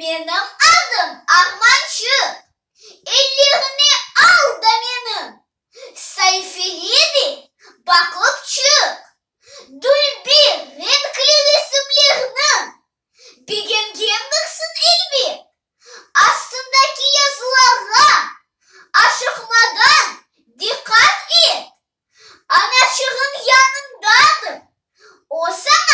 Menim adım Armançıq. Ellerine al da meni, saifele de baqıp çıq. Dülber renkli resimlerni begengendirsiñ elbet. Astındaki yazılarğa aşıqmadan diqqat et. Anaçığıñ yanındadır, o saña.